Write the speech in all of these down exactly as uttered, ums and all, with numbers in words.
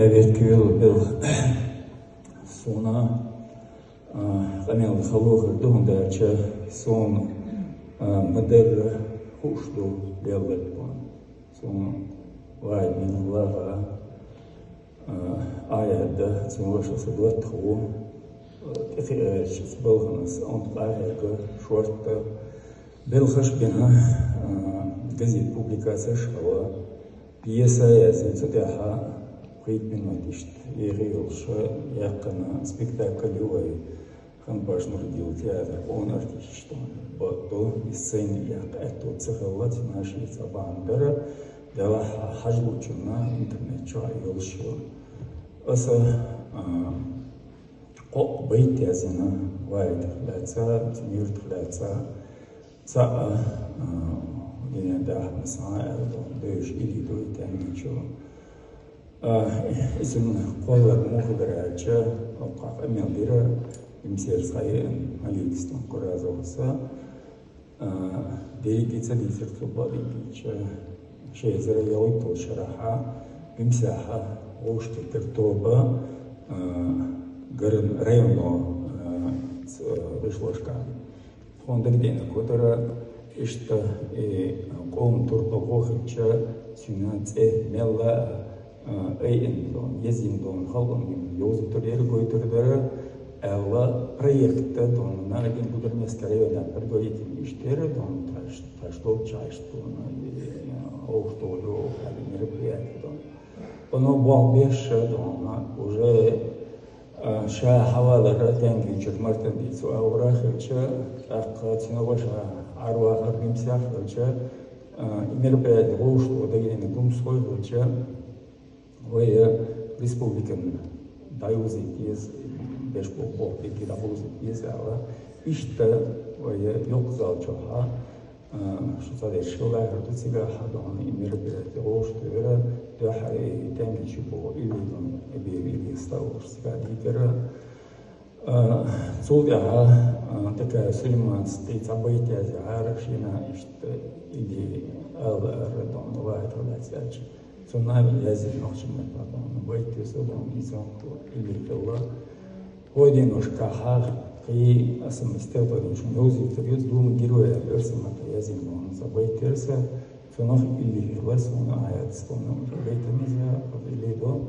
Беркевел бел суна къамел халохар духун дача сун мадар хушду белгат. Сун вай мин лага аят да сун ваша саглат ху тихи балганас он къаһарга шорта белхаш бина газет публикацияш хала. Пьеса язын цутяха хит минут ишт ери улша яккана спектакль ювай хан башнур дил театр он артист что бото и сцен як эту цехалла наши цабандара дала хажлучуна интернет чо юлшо. Аса Къо быйт язына вайт хлаца, цмирт хлаца, ца а дина да маса эрдо дөш или дой тангичо. Исин къоллар мухдарача, окъа эмел дира имсер сайын аликстон куразоса. Дерегица дисертуба дигича шезера ялыйтыл шараха бимсяха гошты тертоба гарын районо вышлошка. Хондыр дена котара ишта и ком турба гохича сюна це мелла эйн дон, езин дон, халгон дон, ёзу тур ергой турдара, элла проектта дон, на один гудермеска района предварительный иштера дон, таш, таш дол чаш дон, ох дол, ох, али мероприятие дон. Оно бал беша дон, уже ша хавалара тенги чур мартан дицу аура хача, ах цина ваша арва хабим сяхача, мероприятие гош то дагин гум схой хача, Вая республикан даюзит ез, бешбол бохтеки дабузит ез ала. Ишта вая ёк зал чоха. Шуца дер шила хату цига хадон и мероприятие гош тера, да харе тенги чипо или дон эбе или стал цига дитера. Цулдяха такая Сулейман стейт события зяра шина ишта иди ала радон вайт радацияч. Цуна язи нохчим падон байтеса дон изон или кала. Хойден уж каха кы асамистер падон шун ёзи тагют дум героя версамата язи дон событияса. Цунах или кала суна аят спона байтамизя или дон.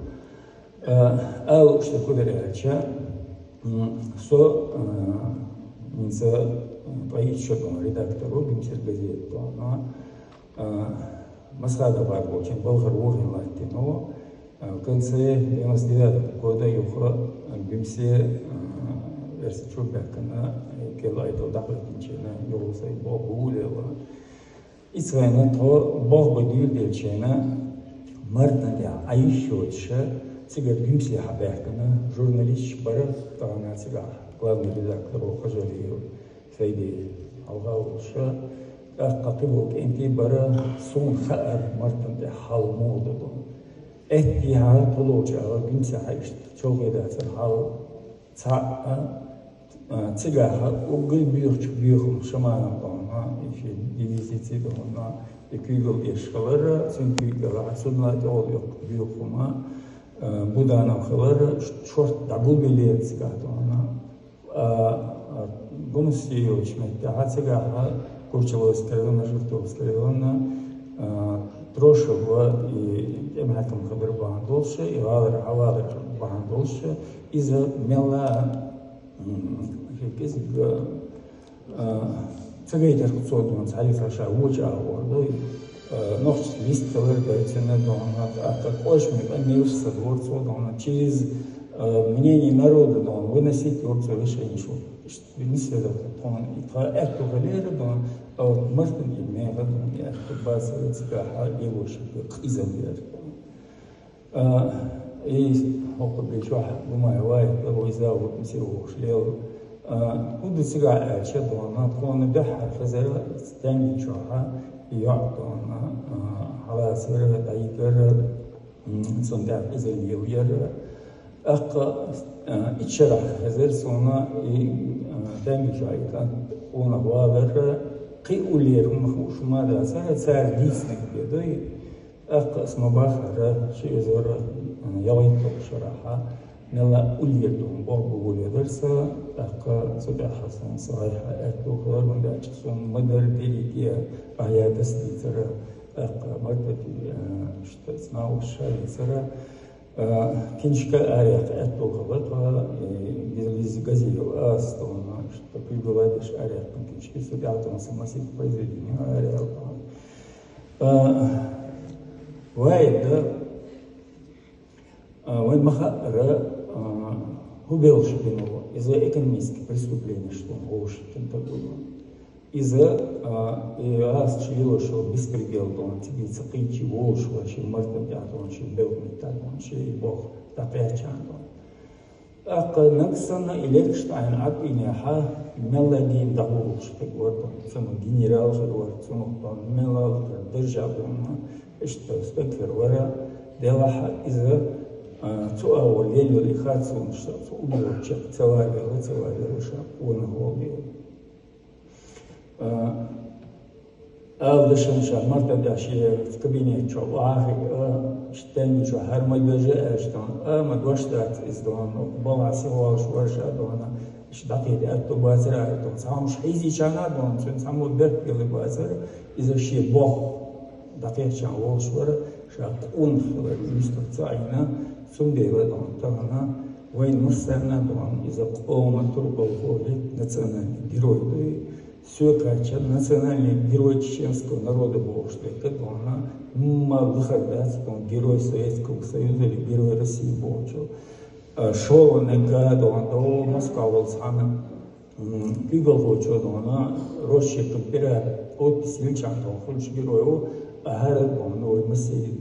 Ал уште кудеряча со минца поитчетон редактору бимсер газет дона масхада бар болчен балхар вохин латтино. В конце девяносто девятого года юха бимсе версичу бякана кел айдо дахлатинчена юрусай бо булела. Ицвайна то бог бадюр делчена мартна дя айшоча цигар гюмси хабякана журналист бара тагана цига главный редактор о хажалиев сайди алга улша. Как катыбок энти бара сун хаар мартна дя хал мода дон. Эти ха тодоча гюмси хайшт чогеда цар хал Ца цигаха угыл бюхч бюхум шаманам донна, иши дивизици донна, и кюгл еш халара, цин кюгл асунна дол бюхума, буданам халара, шорт дабул билет цига донна. Гумсиевич метта ха цигаха Курчаловский район, Журтовский район, Трошева и Эмхакам хабар бан долша, и валар хавалар бан долша, иза мела Кизг цагайтар куцодун цали саша вуч аордой. Нохч лист калар дайцена дона, а как ошми, а не уж со дворцо дона, через мнение народа дона, выносить дворцо решение шо. Вынесли это, он, и та это галера дона, а вот мартын и мега дона, я, баса, цикаха, его шибы, киза дона. И хокко бечо гумай вай, лабой завод мсиу шлел. Куду сига ача дона, кона дахар хазара тенги чоха, я дона, хала сера дайгара, сонда изел ел яра. Акка ичара хазар сона и тенги чоха, кона валара, ки улер махушма да, сара цар дисник бедой. ТӀаккха ас ма бахара, ши эзар ялхитталгӀа шарахьа, мел уллера тӀом боху бу гулъяр са, тӀаккха цу тӀехьа сан сагӀайхьа аьтту хилар, хӀунда аьлча суна ма-дарра дерриге а я дас дийцара, тӀаккха мартати, а, шта ца ма уш ша дийцара, а, киншка араяхьа аьтту хилар тхо, э, Гилиз Газиев ас тхуна, шта куьйгалла деш араяьккхина киншка, цу тӀехьа тхуна сан масех произведени араяьккхина. А, вай да, а, вай ма хаъара, а, хӀу белхаш бина ву, иза экономический преступлени тӀом вовшахкина тӀаккха. Иза, а, и ас чу йолуш йолу беспредел тӀом, цига ца кхийча волуш вай ши мартан тӀехь тӀом, ши белхан тӀехь тӀом, ши боху дӀакхаьчча тӀом. ТӀаккха нагахь санна и лергаш тӀехь Ӏадбийнехьа, мелла дийна дӀагӀур волуш стаг вара тхуна, цунах генерал хир вара, цунах тхуна мелла хир даржа а бина, иштта стаг хир вара, делахь а иза, а, цу агӀор лелла йолу и харцонаш цу уггар чекх ца валавелла, ца валавелла ша къонах волу дела. А, ала дашан ша мартан тӀехь шен кабинет чохь вахахь, а, стенга чохь хӀара ма вежа аьлла тхуна, а, ма дош дац иза тхуна, балхахь сихволуш вара ша тхуна, иштта дӀакхета аьтту бацара аьлла тхуна. Цхьа хӀумаш хьийзийча а тхуна, цуьнан цхьаммо беркат белла бацара, иза шен боху дӀакхечча волуш вара, ша къонах хилар юьстах ца Ӏийна, цундела тхуна тахана вайн массарна а тхуна иза къоман турпалхо ву, национальный герой ду и. Соьга кхаьчна национальный герой чеченского народа бохуш дерг тхуна, ма лахара дац тхуна Герой Советского Союза или Герой России бохучу. А, ШолгӀаниг а тхуна, до Москва волу цхьана, м, куьйгалхочо тхуна, Рощиков Пират подпись йиллича тхуна хуьлуш герой ву, а хӀара тхуна вай масех